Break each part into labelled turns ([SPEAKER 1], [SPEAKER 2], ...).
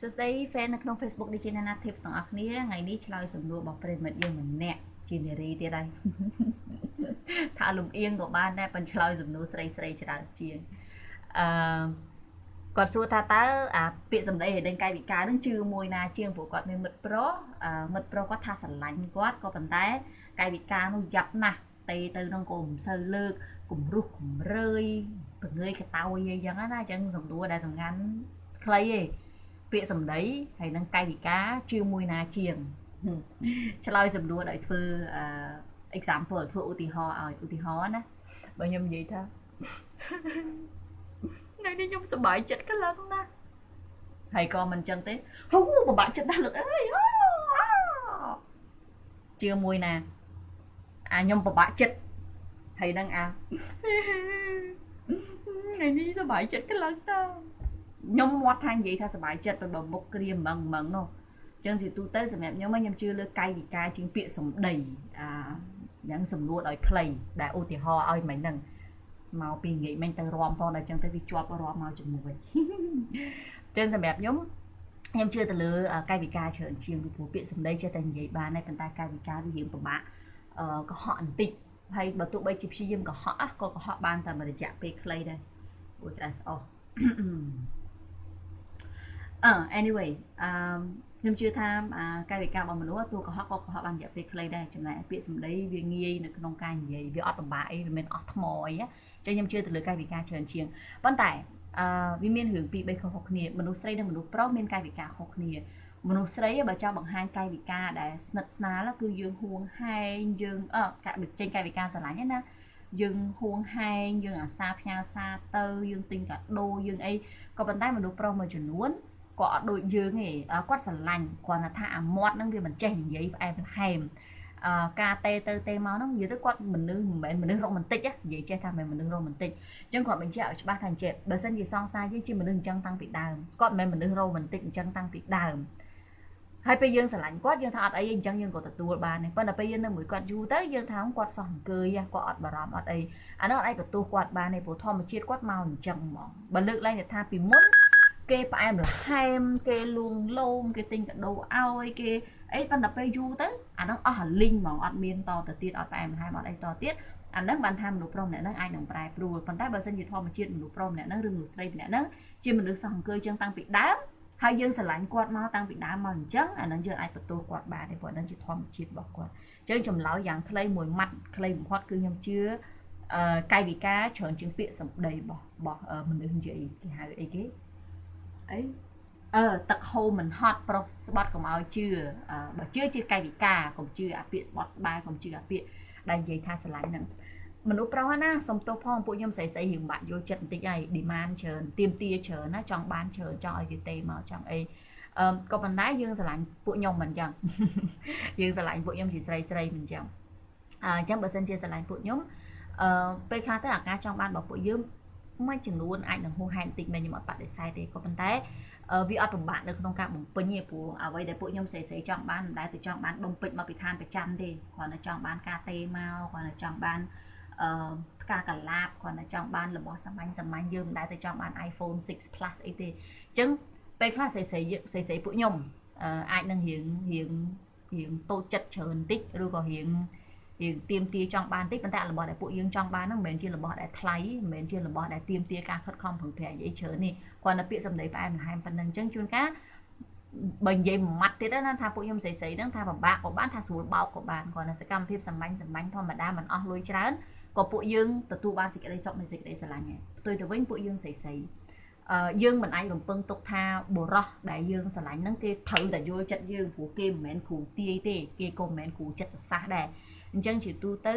[SPEAKER 1] សួស្តី fan នៅក្នុង Facebook នេះជា Nana Tips ទាំងអស់គ្នាថ្ងៃនេះឆ្លើយសំណួររបស់ប្រិមិត្តយើងម្នាក់ជានារីទៀតហើយថាលំអៀងក៏បានដែរប៉ុន្តែឆ្លើយសំណួរស្រីស្រីច្រើនជាងអឺគាត់សួរថាតើអាពាក្យសម្ដីឲ្យដឹងកាយវិការនឹងជឿមួយណាជាងព្រោះគាត់មានមិត្តប្រុសមិត្តប្រុសគាត់ថាស្រឡាញ់គាត់ក៏ប៉ុន្តែកាយវិការនោះយ៉ាប់ណាស់ទេទៅនឹងក៏មិនសូវលើកគំរុះគំរើយពងើយកតោយអីចឹងណាអញ្ចឹងសំណួរដែលសំខាន់ខ្លីឯងពាក្យសម្ដីហើយនឹងកាយវិការជឿមួយណាជាងឆ្លើយសំណួរដោយធ្វើ example ធ្វើឧទាហរណ៍ឲ្យឧទាហរណ៍ណាបើខ្ញុំនិយាយថាថ្ងៃនេះខ្ញុំសប្បាយចិត្តខ្លាំងណាស់ហើយក៏មិនចឹងទេហូពិបាកចិត្តណាស់លោកអើយជឿមួយណាអាខ្ញុំពិបាកចិត្តហើយនឹងអាថ្ងៃនេះសប្បាយចិត្តខ្លាំងតើខ្ញុំមាត់ថានិយាយថាសប្បាយចិត្តទៅបើមុខក្រៀមម៉ងម៉ងនោះអញ្ចឹងជាទូទៅសម្រាប់ខ្ញុំខ្ញុំជឿលើកាយវិការជាងពាក្យសម្ដីអាយ៉ាងសំណួរដោយខ្លីដែលឧទាហរណ៍ឲ្យមិញហ្នឹងមកពីងាកមិញទៅរំផងដល់អញ្ចឹងទៅវាជាប់រំមកជាមួយអញ្ចឹងសម្រាប់ខ្ញុំខ្ញុំជឿទៅលើកាយវិការច្រើនជាងពីព្រោះពាក្យសម្ដីចេះតែនិយាយបានដែរប៉ុន្តែកាយវិការវារៀងពិបាកកុហកបន្តិចហើយបើទោះបីជាព្យាយាមកុហកក៏កុហកបានតែមួយរយៈពេលខ្លីដែរអូយក្តៅស្អុះអឺ anyway អឺខ្ញុំជឿថាកាយវិការរបស់មនុស្សទោះកុហកក៏កុហកបានរយៈពេលខ្លីដែរចំណែកពាក្យសម្ដីវាងាយនៅក្នុងការនិយាយវាអត់ពិបាកអីវាមិនអស់ថ្មអីណាចឹងខ្ញុំជឿទៅលើកាយវិការច្រើនជាងប៉ុន្តែអឺវាមានរឿងពីរបីខុសៗគ្នាមនុស្សស្រីនិងមនុស្សប្រុសមានកាយវិការខុសគ្នាមនុស្សស្រីបើចង់បង្ហាញកាយវិការដែលស្និទ្ធស្នាលគឺយើងហួងហែងយើងអឺកាបញ្ចេញកាយវិការស្រឡាញ់ណាយើងហួងហែងយើងអាសាផ្ញើសារទៅយើងទិញកាដូយើងអីក៏ប៉ុន្តែមនុស្សប្រុសមួយចំនួនគាត់អត់ដូចយើងទេគាត់ស្រឡាញ់គ្រាន់តែថាអាមាត់ហ្នឹងវាមិនចេះនិយាយផ្អែមល្ហែមអឺការតេទៅតេមកហ្នឹងនិយាយទៅគាត់មនុស្សមិនមែនមនុស្សរ៉ូមែនទិកនិយាយចេះថាមិនមែនមនុស្សរ៉ូមែនទិកអញ្ចឹងគាត់បញ្ជាក់ឲ្យច្បាស់ថាអញ្ចឹងបើសិនជាសង្សារយើងជាមនុស្សអញ្ចឹងតាំងពីដើមគាត់មិនមែនមនុស្សរ៉ូមែនទិកអញ្ចឹងតាំងពីដើមហើយពេលយើងស្រឡាញ់គាត់យើងថាអត់អីអញ្ចឹងយើងក៏ទទួលបានដែរប៉ុន្តែពេលយើងនៅមួយគាត់យូរទៅយើងថាគាត់សោះអង្គើយគាត់អត់បារម្ភអត់អីអានោះអត់អាចបន្ទោសគាត់បានទេព្រោះធម្មជាតិគាត់មកអញ្ចឹងហ្មងបើលើកឡើងថាពីមុនគេផ្អែមល្ហែមគេលួងលោមគេទិញកាដូឲ្យគេអីប៉ុន្តែពេលយូរទៅអានោះអស់អាលីងហ្មងអត់មានតទៅទៀតអត់ផ្អែមល្ហែមអត់អីតទៀតអាហ្នឹងបានថាមនុស្សប្រុសម្នាក់ហ្នឹងអាចនឹងប្រែប្រួលប៉ុន្តែបើសិនជាធម្មជាតិមនុស្សប្រុសម្នាក់ហ្នឹងឬមនុស្សស្រីម្នាក់ហ្នឹងជាមនុស្សសោះអង្គើយចឹងតាំងពីដើមហើយយើងស្រឡាញ់គាត់មកតាំងពីដើមមកអញ្ចឹងអានឹងយើងអាចបន្ទោសគាត់បានទេព្រោះហ្នឹងជាធម្មជាតិរបស់គាត់អញ្ចឹងចម្លើយយ៉ាងខ្លីមួយម៉ាត់ខ្លីបំផុតគឺខ្ញុំជឿអឺកាយវិការច្រើនជាងពាក្យសម្ដីរបស់របស់មនុស្សនិយាយគេហៅអីគេអីអឺទឹកហូរមិនហត់ប្រុសស្បត់កុំឲ្យជឿបើជឿជាកាយវិការកុំជឿអាពាក្យស្បត់ស្បែកុំជឿអាពាក្យដែលនិយាយថាស្រឡាញ់ហ្នឹងមនុស្សប្រុសណាសុំទោសផងពួកខ្ញុំស្រីស្រីរៀងបាក់យល់ចិត្តបន្តិចហើយ demand ច្រើនទៀមទាច្រើនណាចង់បានច្រើនចង់ឲ្យគេទេមកចង់អីអឺក៏ប៉ុន្តែយើងស្រឡាញ់ពួកខ្ញុំមិនអញ្ចឹងយើងស្រឡាញ់ពួកខ្ញុំជាស្រីស្រីមិនអញ្ចឹងអញ្ចឹងបើសិនជាស្រឡាញ់ពួកខ្ញុំអឺពេលខ្លះទៅអាការចង់បានរបស់ពួកយើងមួយចំនួនអាចនឹងហួសហេតុបន្តិចមែនខ្ញុំអត់បដិសេធទេក៏ប៉ុន្តែវាអត់ពិបាកនៅក្នុងការបំពេញទេព្រោះអ្វីដែលពួកខ្ញុំស្រីស្រីចង់បានមិនដែលទៅចង់បានដុំពេជ្រមកពីឋានប្រចាំទេគ្រាន់តែចង់បានការទេមកគ្រាន់តែចង់បានអឺផ្កាកលាបគ្រាន់តែចង់បានរបស់សាមញ្ញសាមញ្ញយើងមិនដែលទៅចង់បាន iPhone 6 Plus អីទេអញ្ចឹងពេលខ្លះស្រីស្រីស្រីស្រីពួកខ្ញុំអាចនឹងរៀងរៀងរៀងតូចចិត្តច្រើនបន្តិចឬក៏រៀងយើងទៀមទាចង់បានតិចប៉ុន្តែរបស់ដែលពួកយើងចង់បានហ្នឹងមិនមែនជារបស់ដែលថ្លៃមិនមែនជារបស់ដែលទៀមទាការខិតខំប្រឹងប្រែងអីច្រើននេះគ្រាន់តែពាក្យសម្ដីផ្អែមល្ហែមប៉ុណ្ណឹងអញ្ចឹងជួនកាលបើនិយាយមួយម៉ាត់ទៀតណាថាពួកខ្ញុំស្រីស្រីហ្នឹងថាពិបាកក៏បានថាស្រួលបោកក៏បានគ្រាន់តែសកម្មភាពសាមញ្ញសាមញ្ញធម្មតាមិនអស់លុយច្រើនក៏ពួកយើងទទួលបានសេចក្តីសុខនៃសេចក្តីស្រឡាញ់ដែរផ្ទុយទៅវិញពួកយើងស្រីស្រីអឺយើងមិនអាចរំពឹងទុកថាបុរសដែលយើងស្រឡាញ់ហ្នឹងគេត្រូវតែយល់ចិត្តយើងព្រោះគេមិនមែនគ្រូទាយទេគេក៏មិនមែនគ្រូចិត្តសាស្ត្រដែរអញ្ចឹងជាទូទៅ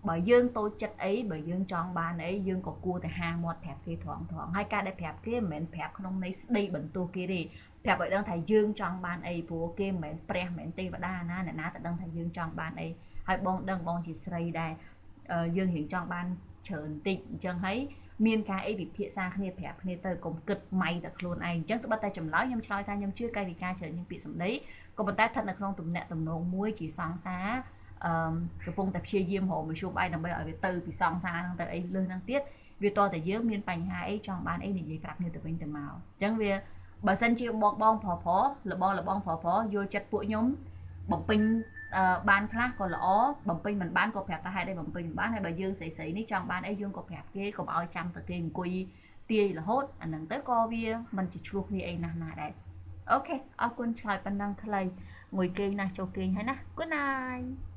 [SPEAKER 1] បើយើងតូចចិត្តអីបើយើងចង់បានអីយើងក៏គួរតែហាមាត់ប្រាប់គេត្រង់ត្រង់ហើយការដែលប្រាប់គេមិនមែនប្រាប់ក្នុងន័យស្ដីបន្ទោសគេទេប្រាប់ឲ្យដឹងថាយើងចង់បានអីព្រោះគេមិនមែនព្រះមិនមែនទេវតាណាអ្នកណាទៅដឹងថាយើងចង់បានអីហើយបងដឹងបងជាស្រីដែរយើងរៀងចង់បានច្រើនតិចអញ្ចឹងហើយមានការអីវិភាសាគ្នាប្រាប់គ្នាទៅកុំគិតម៉ៃតែខ្លួនឯងអញ្ចឹងត្បិតតែចម្លើយខ្ញុំឆ្លើយថាខ្ញុំជឿកាយវិការច្រើនជាងពាក្យសម្ដីក៏ប៉ុន្តែស្ថិតនៅក្នុងទំនាក់ទំនងមួយជាសង្សារអឺកំពុងតែព្យាយាមរកមធ្យោបាយដើម្បីឲ្យវាទៅពីសង្សារហ្នឹងទៅអីលើសហ្នឹងទៀតវាតតែយើងមានបញ្ហាអីចង់បានអីនិយាយប្រាប់គ្នាទៅវិញទៅមកអញ្ចឹងវា បើសិនជាបងបងប្រុសប្រុសលបងលបងប្រុសប្រុសយល់ចិត្តពួកខ្ញុំបំពេញបានខ្លះក៏ល្អបំពេញមិនបានក៏ប្រាប់ថាហេតុអីបំពេញមិនបានហើយបើយើងស្រីស្រីនេះចង់បានអីយើងក៏ប្រាប់គេកុំឲ្យចាំទៅគេអង្គុយទាយរហូតអាហ្នឹងទៅក៏វាមិនជាឆ្លោះគ្នាអីណាស់ណាដែរ។ អូខេ អរគុណឆ្លើយប៉ុណ្ណឹងខ្លីមួយគេងណាស់ចូលគេងហើយណា។ Good night.